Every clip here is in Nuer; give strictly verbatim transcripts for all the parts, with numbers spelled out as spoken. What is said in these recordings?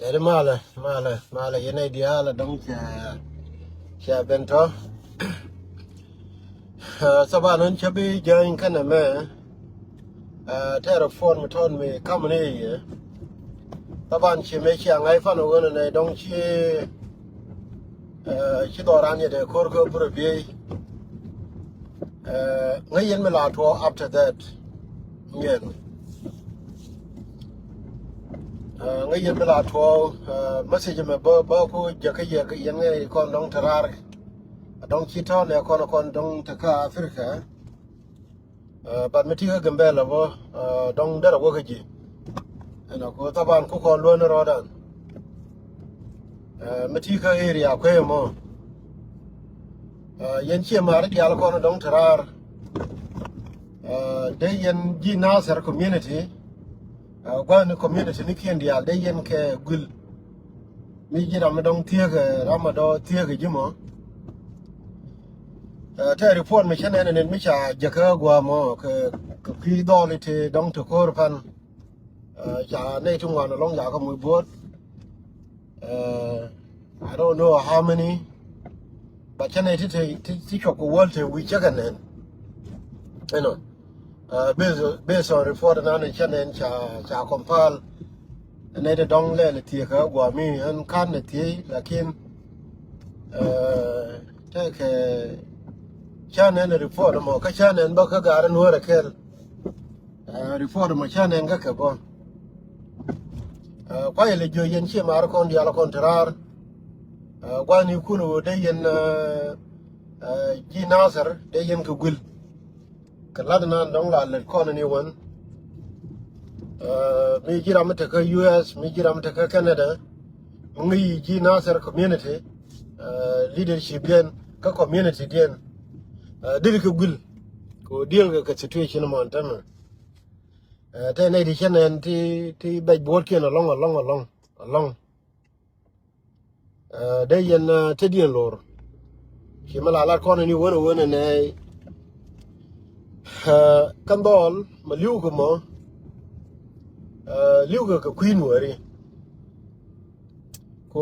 Ɛri malɛ, malɛ, malɛ, yɛn ɛ diaal ɛ dɔ̱ŋ cɛ, cɛ ben tɔ. Ɛ, thaban ɣän cä bi jäny kɛnɛ mɛ, ɛ, tɛrɛ puɔn mi tɔn mi kam ni yɛ. Thaban ci mɛ cia ŋa̱c pan ɣän ɛ dɔ̱ŋ ci, ɛ, ci dhɔran yɛ dee ko̱r kä burɛ biey. Ɛ, ŋäc yɛn mi la tuɔɔk after that. Ŋiɛn. Ɛ, ŋäc yɛn mi la tuɔɔk, ɛ, message mɛ bä, bä ku jäkä yɛ, yɛn ŋäc kɔn dɔ̱ŋ te raar. Dɔ̱ŋ ci tɔ̱ nɛ kɔn, kɔn dɔ̱ŋ te kä Africa. Ɛ, but mi ti kä Gambɛla bä, ɛ, dɔ̱ŋ derɛ wä kä ji̱. Ɛnɔ ku thaban ku kɔn luäni rɔɔdan. Ɛ, mi ti kä area kuɛ mɔ. Ɛ, yɛn ciɛ mari diaal kɔn dɔ̱ŋ te raar. Ɛ, dee yɛn ji̱ Nasir community. Ɛ, gua̱ni community ni kiɛn diaal dee yɛn kɛ guil. Mi ji̱ ram mi dɔ̱ŋ thiek, ɛ, ram mi dɔ̱ŋ thiek ji̱ mɔ. Ɛ, tɛ report mi cä nɛn nɛn mi ca jäkä gua̱a̱ mɔ kɛ, kɛ kui̱ dhɔl iti dɔ̱ŋ te ko̱r pan. Ɛ, ca nɛy ti ŋuan ɛlɔ̱ŋ ca kä muc buɔ̱t. Ɛ, I don't know how many. But cä nɛy ti, ti, ti, ti cuɔp kɛ wäl te wi̱c cä kɛ nɛn. Ɛnɔ. Ɛ, based, based on report nan cä nɛn ca, ca compile. Nɛy ti dɔ̱ŋ lɛl thiek kä gua̱a̱ mi ɣän ka̱n nɛ thiec, lakin, ɛ, tɛkɛ cä nɛn report mɔ, kä cä nɛn bä kä gaari nuäärä kɛl. Ɛ, report mɔ cä nɛn kä kɛ bä. Ɛ, kuayɛ lɛ jiö yɛn ciɛ mar kɔn diaal kɔn te raar. Ɛ, gua̱ni kun ɣöö dee yɛn, ɛ, ɛ, ji̱ Nasir dee yɛn kɛ guil. Kɛ lat nan dɔ̱ŋ la lät kɔn ni wän. Ɛ, mi ji̱ ram mi te kä U S, mi ji̱ ram mi te kä Canada. Mi ŋäc ji̱ Nasir community, ɛ, leadership diɛn kä community diɛn. Ɛ, deri kɛ guil. Kɛ ɣöö deal kɛ kɛ situation mɔn tämɛ. Ɛ, te nɛy ti cä nɛn ti, ti bɛc buɔ̱tkiɛn ɛlɔ̱ŋ, ɛlɔ̱ŋ, ɛlɔ̱ŋ, ɛlɔ̱ŋ. Ɛ, dee yɛn, ɛ, te diɛn lor. Ci mi la lat kɔn ni wen wen nɛ. Ɛ, kɛn dhɔl ma li̱w kɛ mɔ. Ɛ, li̱w kɛ kɛ kui̱ nuɔri. Ko,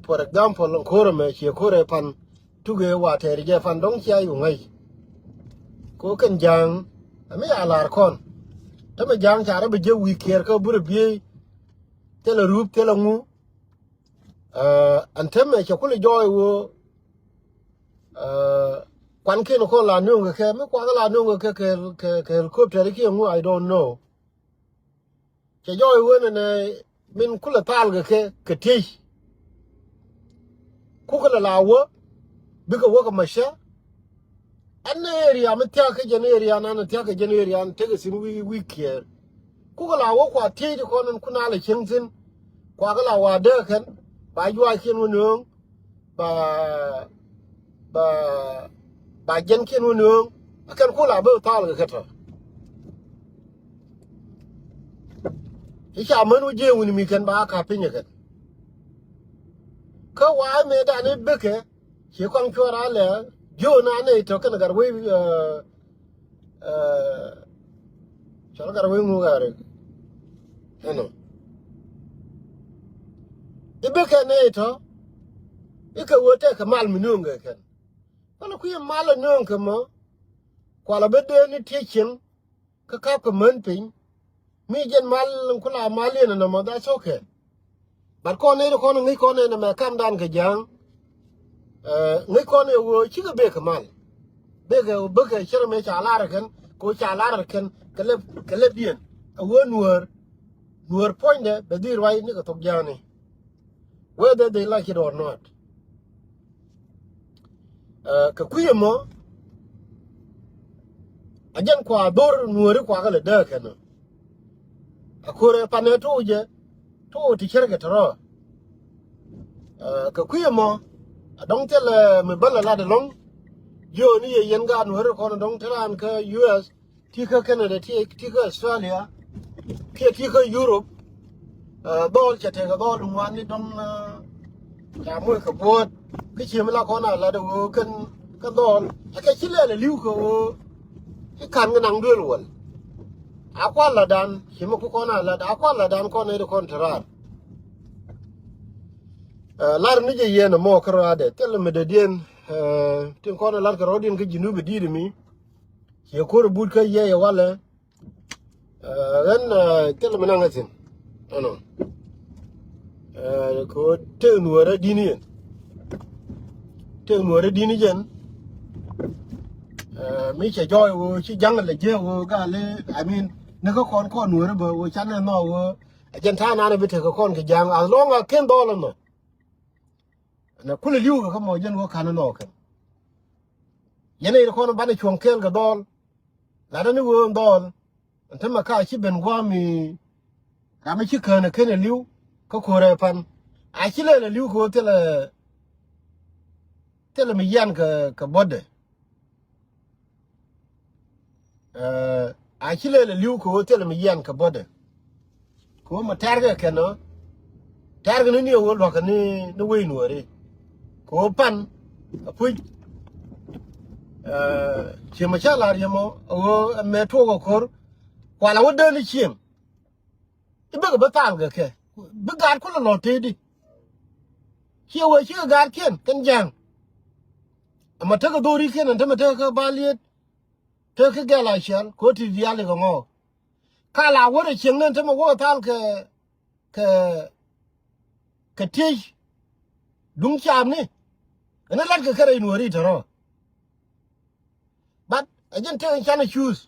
for example, ko̱rɛ mɛ ciɛ ko̱rɛ pan. Tukɛ wa tɛɛri jɛ pan dɔ̱ŋ cia yu ŋäc. Ko kɛn ja̱a̱ŋ, ɛ mi ya lar kɔn. Tämɛ ja̱a̱ŋ ca rɔ bi jɛ wi̱i̱ kiɛɛr kä burɛ biey. Thilɛ rup, thilɛ ŋu. Ɛ, ɛn tämɛ cɛ kulɛ jɔɔy ɣöö, ɛ, kuankiɛn kɔn la nööŋ kɛ kɛ, mi kuakä la nööŋ kɛ kɛ, kɛ, kɛ helicopter kiɛ ŋu, I don't know. Cɛ jɔɔy wen ɛnɛ min kulɛ thal kɛ kɛ, kɛ tiec. Kukɛ lɛ la wä, bikɛ wä kɛ mɛ cä. Ɛn area mi thia̱k kä jɛn area nan thia̱k kä jɛn area nan tekɛ thi̱n wi̱i̱, wi̱i̱ kiɛɛr. Kukɛ la wä kua thiec ti kɔn in kun a lɛ cieŋ thi̱n. Kua kɛ la wa dee kɛn ba juaac kiɛn wä nööŋ. Ba, ba, ba jɛn kiɛn wä nööŋ. A kɛn ku la bä thal kɛ kɛ tɔ. I̱ ca män wä jiee wuni mi kɛn ba ka piny ɛ kɛn. Kä wa mëë dan i̱ bikɛ ci kɔŋ cuɔr a lɛ jiö na nɛy tɔ kɛn gat wec, ɛ, ɛ, cɔl gat wec ŋu gat ri. Ɛnɔ. I̱ bikɛ nɛy tɔ i̱ kɛ wee tɛk kɛ mal mi nööŋ kɛ kɛn. Kɔn kui̱ mal ɛ nööŋ kɛ mɔ. Kualɛ bi dee ni tiec cieŋ. Kä kap kɛ män piny. Mi jɛn mal in ku la mal in ɛnɔmɔ, that's okay. But kɔn nɛy ti kɔn ŋäc kɔn ɛn ɛmɛ kamdan kɛ ja̱a̱ŋ. Ɛ, ŋäc kɔn ɛ ɣöö cikɛ bek kɛ mal. Bek kɛ, bek kɛ cär mëë ca lar kɛn, kɛ ɣöö ca lar kɛn, kɛ lɛp, kɛ lɛpdiɛn. Ɛ ɣöö nuäär, nuäär puɔ̱nydɛ bɛ dhil ruac ni kɛ thok ja̱a̱ŋni. Whether they like it or not. Ɛ, kɛ kui̱ ɛmɔ, a jɛn kua dhor nuääri kua kɛ lɛ dääk kɛn ɔ. A ko̱rɛ panɛ to̱o̱ jɛ, to̱o̱ ti cärkɛ tɔrɔ. Ɛ, kɛ kui̱ ɛmɔ, a dɔ̱ŋ thilɛ mi bä lɛ lat ɛlɔ̱ŋ. Jiööni yɛ yɛn gaat nuääri kɔn a dɔ̱ŋ te raan kä U S, ti kä Canada, ti, ti kä Australia, kiɛ ti kä Europe. Ɛ, dhɔl cɛ tekɛ dhɔl ŋuan ni dɔ̱ŋ, ɛ, ca moc kɛ buɔ̱ɔ̱t. Kä ci mi la kɔn a lat ɛ ɣöö kɛn kä dhɔl. Ɛ kɛ ci lɛl ɛ li̱w kɛ ɣöö i̱ ka̱n kɛ naŋ duël wäl. A kual latdan, ci mi ku kɔn a lat, a kual latdan kɔn nɛy ti kɔn te raar. Lar ni jɛ yɛn ɛmɔ kärɔadɛ thilɛ mi dee diɛn. Tin kɔn ɛ lar kɛ rɔɔdiɛn kä Jinub ɛ di̱i̱t mi ciɛ ko̱r ɛ but kä yɛ yɛ walɛ. Ɣän thilɛ mi naŋ ɛ thi̱n ɛnɔ. Kɛ ɣöö tëë nuäärä di̱n yɛn, tëë nuäärä di̱n yɛn. Mi cɛ jɔɔy ɣöö ci ja̱ŋ lɛ jiɛ ɣöö gal i̱, I mean, ni kä kɔn kɔn nuäärä bä ɣöö canɛ nhɔk ɣöö a jɛn ta̱a̱ nanɛ bi tekɛ kɔn kɛ ja̱ŋ as long as ken dhɔl ɛnɔ. Ɛn a kulɛ li̱w kɛ kä mɔ jɛn wä ka̱n inɔ kɛn. Yɛn a yɛn kɔn banɛ cuɔ̱ŋ kɛɛl kɛ dhɔl. Lat ɛn i̱ wee in dhɔl. Ɛn tämɛ ka ci ben gua̱a̱m i̱ ram i̱ ci kään ɛ ken ɛ li̱w kä ko̱rɛ pan. A ci lɛl ɛ li̱w kɛ wä thilɛ, thilɛ mi yian kɛ, kɛ bɔtdɛ. A ci lɛl ɛ li̱w kɛ ɣöö thilɛ mi yian kɛ bɔtdɛ. Kɛ ɣöö ma tɛ̈rkɛ kɛn ɣä tɛ̈rkɛ ni ni ɛ ɣöö lua̱kɛ ni, ni wec nuɔ̱ɔ̱ri. Kɛ ɣöö pan a puc. Ciɛ ma ca la̱r yɛ mɔ ɛ ɣöö ɛmɛ tuɔɔk ɛ ko̱r. Kual a wä dee ni cieŋ. I̱ bikɛ bi thal kɛ kɛ bi gaat kulɛ lɔ tëëdi. Ciɛ wee cikɛ gaatkiɛn kɛn ja̱a̱ŋ. Ɛmɛ tekɛ dhorikiɛn ɛn tämɛ tekɛ kä bal yet. Tekɛ gɛl a ciɛl kɛ ɣöö ti diaal ikɛ ŋɔɔk. Ka la wärɛ cieŋni ɛn tämɛ wäkɛ thal kɛ, kɛ, kɛ tiec. Duŋ caapni ɛn ɛ la̱tkɛ kɛ rɛy nuɔ̱ɔ̱ri tɔ̱rɔ̱. But a jɛn tekɛ canɛ cuuth.